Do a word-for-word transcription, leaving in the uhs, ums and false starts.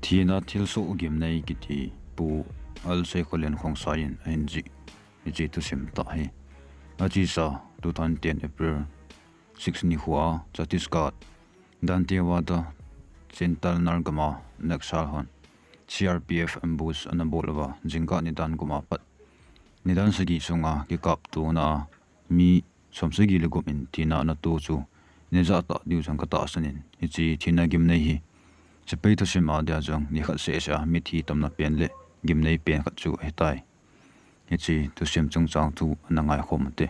Thina thilsoh gimnei kiti Pu L. Seikholen Khongsai in ahin jih hiche thusim tah hi achesa two thousand ten April six nikhoa Chhattisgarh Dantewada Chintalnar gama Naxal hon C R P F ambush ana bol uva jingkah nidan guma pat nidan sagi sunga kikaptona a mi somsagi le gup in thina ana to chu neijah tah diu jong katahsan in, hiche thina gimnei hi sepai thusim a dia jong nikhat sehseh a mithi tamna pen le gimnei pen khat chu ahitai. Hiche thusim chungchang thu ana ngaikhom ute.